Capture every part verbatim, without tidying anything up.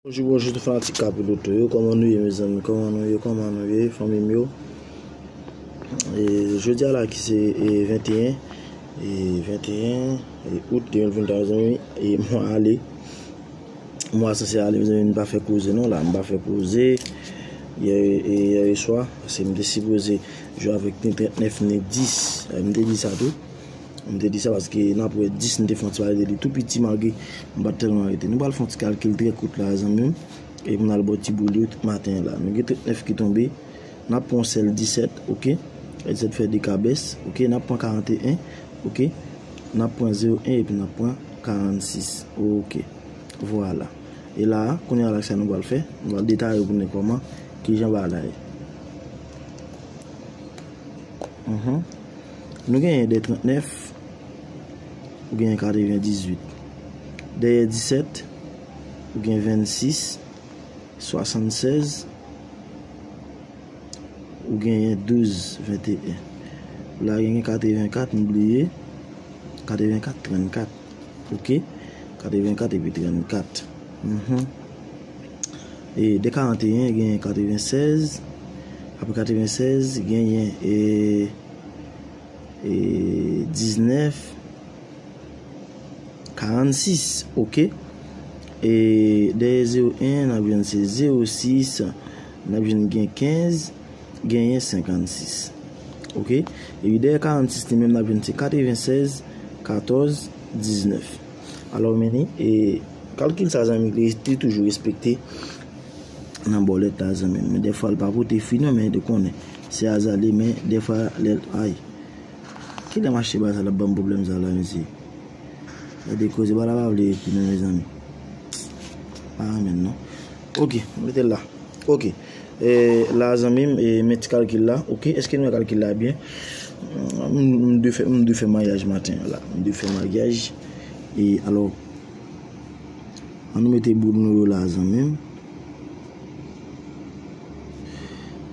Bonjou, bonjou tout fanatik Kapiloto yo. Kòman nou ye, mezanmi? Kòman nou ye? Kòman nou ye, fanmi m yo? E, jodi a la ki se, e, venteyen, e, venteyen, e, out de mil venntwa, mezanmi, e mwa ale. Mwa sanse ale, mezanmi, m pa fè koze non la, m pa fè koze. Yè, e, yè swa, paske m te sipoze jwe avèk ni trannèf, ni dis. E, m te di sa tou. M te di sa paske n ap wè dis, m te fè yon ti pale de li tou piti, malgre m pa t tèlman rete. Nou pral fè yon ti kalkil trè kout la, zanmi m. E pou n al bò ti boul yo tout maten an la. Nou gen trannèf ki tonbe. N ap pran yon sèl disèt, oke? Disèt fè de kabès, oke? N ap pran karanteyen, oke? N ap pran zewo en epi n ap pran karannsis, oke? Vwala. E la, kounye a la, sa nou pral fè? Nou pral detaye pou nou kòman, kijan bagay la ye. Mhm. Nou genyen de trannèf, ou genyen katrevendizuit. Dèyè disèt, ou genyen vennsis, swasannsèz, ou genyen douz, venteyen. La genyen katrevenkat, m bliye. Katrevenkat, trannkat. Oke? Katrevenkat epi trannkat. Mhm. E de karanteyen, genyen katrevensèz. Apre katrevensèz, genyen, e, e, diznèf, karannsis, oke. E dèyè zewo en, n ap jwenn se zewo sis, n ap jwenn gen kenz, genyen senkannsis. Oke? Epi dèyè karannsis li menm, n ap jwenn se katrevensèz, katòz, diznèf. Alò, men ni, e kalkil sa, zanmi, li, li toujou respekte nan bòlèt la, zanmi. Men dèfwa, l pa pote fwi, non, men de konnen. Se aza li, men dèfwa, lè l, ay. Kilè m achte bagay sa la ap ban m pwoblèm sa la, mesye? Gade koze, bagay la pa vle epi non, mezanmi. Pa renmen non. Oke, mete l la. Oke. E, la, zanmi m, e, men ti kalkil la. Oke, èske nou wè kalkil la byen? M, m dwe fè, m dwe fè maryaj maten an la. M dwe fè maryaj. E, alò, ann nou mete boul nou yo la, zanmi m.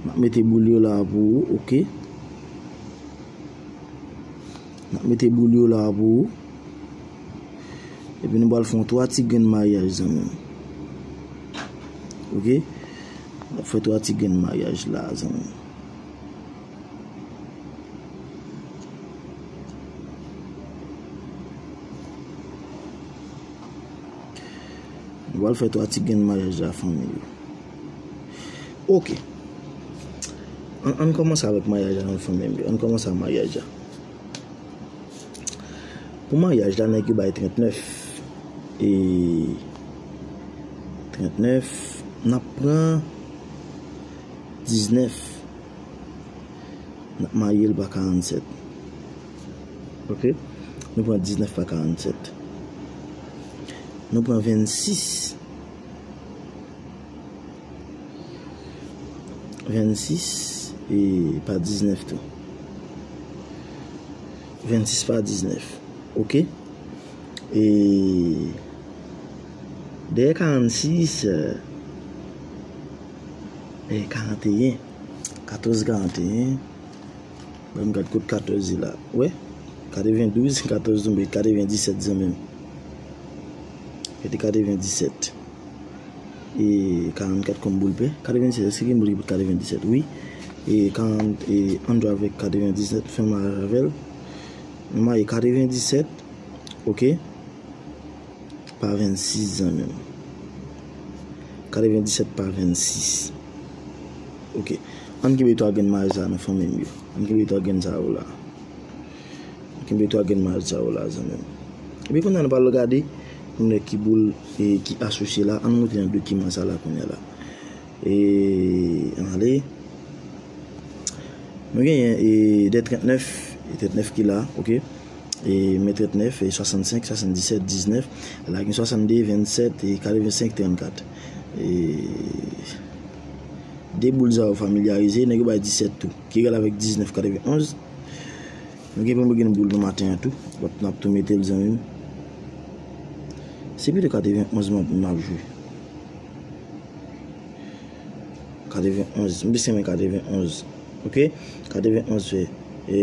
M ap mete boul yo la pou ou, oke? M ap mete boul yo la pou ou. Epi nou pral fè yon twa ti grenn maryaj, zanmi m. Oke? M ap fè twa ti grenn maryaj la, zanmi m. Nou pral fè twa ti grenn maryaj la, fanmi yo. Oke. Ann, ann kòmanse avèk maryaj la, non, fanmi m yo. Ann kòmanse ak maryaj la. Pou maryaj la, nèg yo bay trannèf. E trannèf, n ap pran diznèf. N ap marye l pa karannsèt. Oke? Nou pran diznèf pa karannsèt. Nou pran vennsis. Vennsis, e, pa diznèf tou. Vennsis pa diznèf. Oke? E dèyè karannsis, e, karanteyen. Katòz karanteyen. Ban m gad kot katòz ye la. Wè? Katrevendouz, katòz tonbe, katrevendisèt, zanmi m. Mete katrevendisèt. E karannkat kòm boul pè. Katrevendisèt, èske gen boul ki pot katrevendisèt? Wi. E karant, e ann jwe avèk katrevendisèt, fè maryaj avè l. Nou marye katrevendisèt, oke? Pa vennsis, zanmi m. Katrevendisèt pa vennsis. Oke. Ann kenbe twa grenn maryaj sa a, non, fanmi m yo. Ann kenbe twa grenn sa yo la. Ann kenbe twa grenn maryaj sa yo la, zanmi m. Epi kounye a, nou pral gade pou nou wè ki boul, e, ki asosye la. Ann montre nan dokiman sa la kounye a la. E, ann ale. Nou genyen, e, de trannèf, e, trannèf ki la, oke? E, men trannèf, e, swasannsenk, swasanndisèt, diznèf. La gen swasannde, vennsèt, e, katrevensenk, trannkat. E, de boul sa yo familyarize, nèg yo bay disèt tou, ki egal avèk diznèf, katrevenonz. Nou gen pou nou gen boul nan maten an tou. N ap tou mete l, zanmi m. Se pito katrevenonz m ap, m ap jwe. Katrevenonz. M plis renmen katrevenonz. Oke? Katrevenonz fè, e,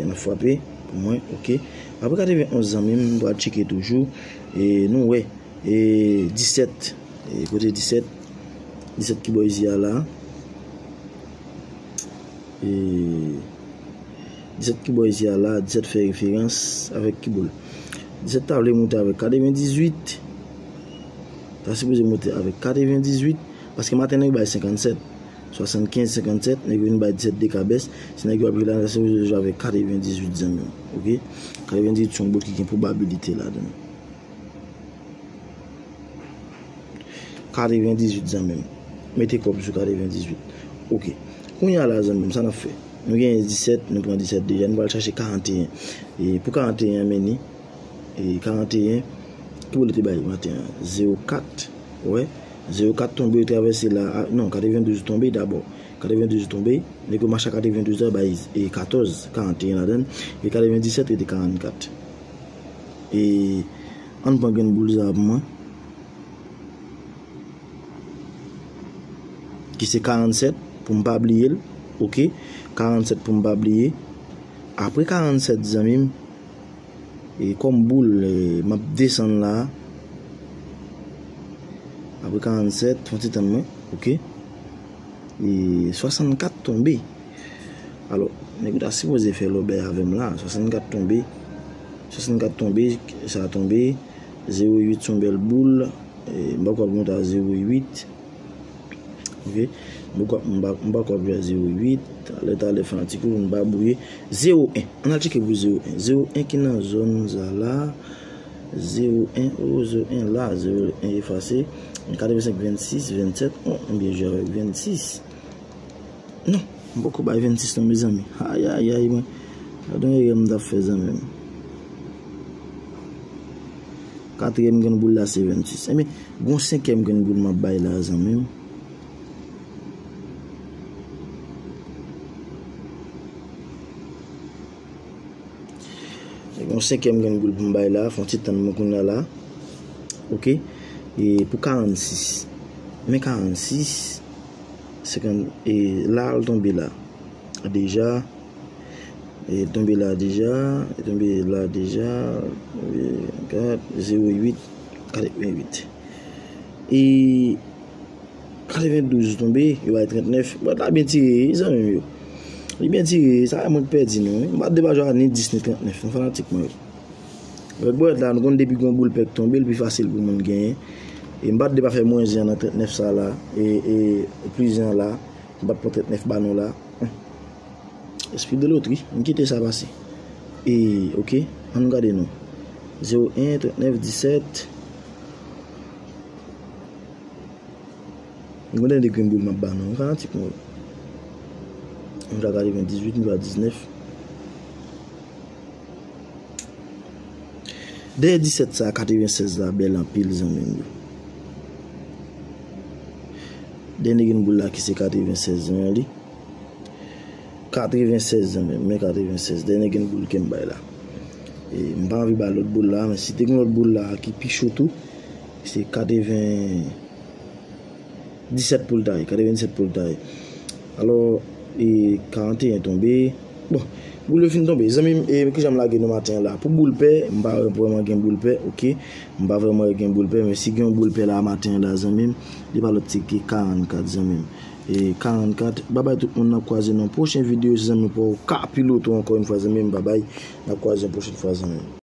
n ap frape pou mwen. Oke? Apre katrevenonz, zanmi m, m pral tcheke toujou. E nou wè, e, disèt. E kote disèt? Disèt ki bò isit a la. E disèt ki bò isit a la, disèt fè referans avèk ki boul? Disèt ta vle monte avèk katrevendizuit. Ta sipoze monte avèk katrevendizuit. Paske maten nèg bay senkannsèt. Swasannkenz, senkannsèt, nèg yo vin bay disèt dekabès. Si nèg yo ap jwe la, ta sipoze jwe avèk katrevendizuit zanmi m. Oke? Katrevendizuit se yon boul ki gen pwobabilite ladan l. Katrevendizuit zanmi m. Mete kòb sou katrevendizuit. Oke. Kounye a la zanmi m, sa n ap fè? Nou genyen disèt, nou pran disèt deja, nou pral chache karanteyen. E pou karanteyen an, men ni, e karanteyen, ki boul li te bay maten an? Zewo kat. Wè. Zewo kat tonbe, travèse la. A, non, katrevendouz tonbe dabò. Katrevendouz tonbe, nèg yo mache a katrevendouz la bay e katòz, karanteyen ladan l, e katrevendisèt rete karannkat. E ann pran grenn boul sa a pou mwen. Ki se karannsèt, pou m pa bliye l. Oke. Karannsèt pou m pa bliye. Apre karannsèt, zanmi m, e kòm boul, e, m ap desann la. Apre karannsèt, fè yon ti tann mwen. Oke. E swasannkat tonbe. Alò, nèg yo ta sipoze fè lòbèy avè m la. Swasannkat tonbe. Swasannkat tonbe, sa tonbe. Zewo uit se yon bèl boul. E, m poko ap monte a zewo uit. Oke. M poko ap, m pa, m poko ap jwe a zewo uit. Talè, talè, fè yon ti kou, m pa bouye. Zewo en. Ann al tcheke pou zewo en. Zewo en ki nan zòn sa la. Zewo en, o, zewo en la, zewo en efase. Katrevensenk, vennsis, vennsèt. O, m byen jwe avèk vennsis. Non, m poko bay vennsis non, mezanmi. Ayayay, mwen. Gade yon erè m t ap fè, zanmi m. Katriyèm grenn boul la, se vennsis. Ebyen, gon senkyèm grenn boul m ap bay la, zanmi m. Yon senkyèm grenn boul pou m bay la, fè yon ti tann mwen kounye a la. Oke. E pou karannsis. Men karannsis, senkant, e la l tonbe la. Deja. E tonbe la deja. E tonbe la deja. E kat, zewo uit, katreventuit. E katrevendouz tonbe, yo bay trannèf. Bwèt la byen tire, wi, zanmi m yo. Li byen tire, sa fè mwen k pèdi non, wi. M pa t dwe pa jwe a ni dis ni trannèf, non, fanatik mwen yo. Avèk bwèt la, nou konn depi gon boul pè k tonbe, l pi fasil pou moun genyen. E m pa t dwe pa fè mwens en nan trannèf sa la, e, e plis en la, m pa t pran trannèf ba nou la. Espri de lotri, m kite sa pase. E, oke, ann gade non. Zewo en, trannèf, disèt. M kontan de grenn boul m ap ba nou. Fanatik mwen. M jwe a katrevendizuit, m jwe a diznèf. Dèyè disèt sa, katrevensèz la bèl anpil, zanmi m yo. Dènye grenn boul la ki se katrevensèz lan li. Katrevensèz, zanmi m, men katrevensèz. Dènye grenn boul ke m bay la. E, m pa anvi bay lòt boul la, men si te gen lòt boul la ki pi cho tou, se katreven, disèt pou l ta ye, katrevendisèt pou l ta ye. Alò, e, karanteyen tonbe. Bon, boul yo fin tonbe. Zanmi m, e, kijan m lage nou maten an la? Pou boul pè, m pa vrèman gen boul pè, oke. M pa vrèman gen boul pè, men si gen yon boul pè la maten an la, zanmi m, li pa lòt se ke karannkat, zanmi m. E, karannkat, babay tout moun, n ap kwaze nan pwochen videyo, se zanmi pa w Kapiloto ankò yon fwa, zanmi m, babay, n ap kwaze yon pwochen fwa, zanmi m.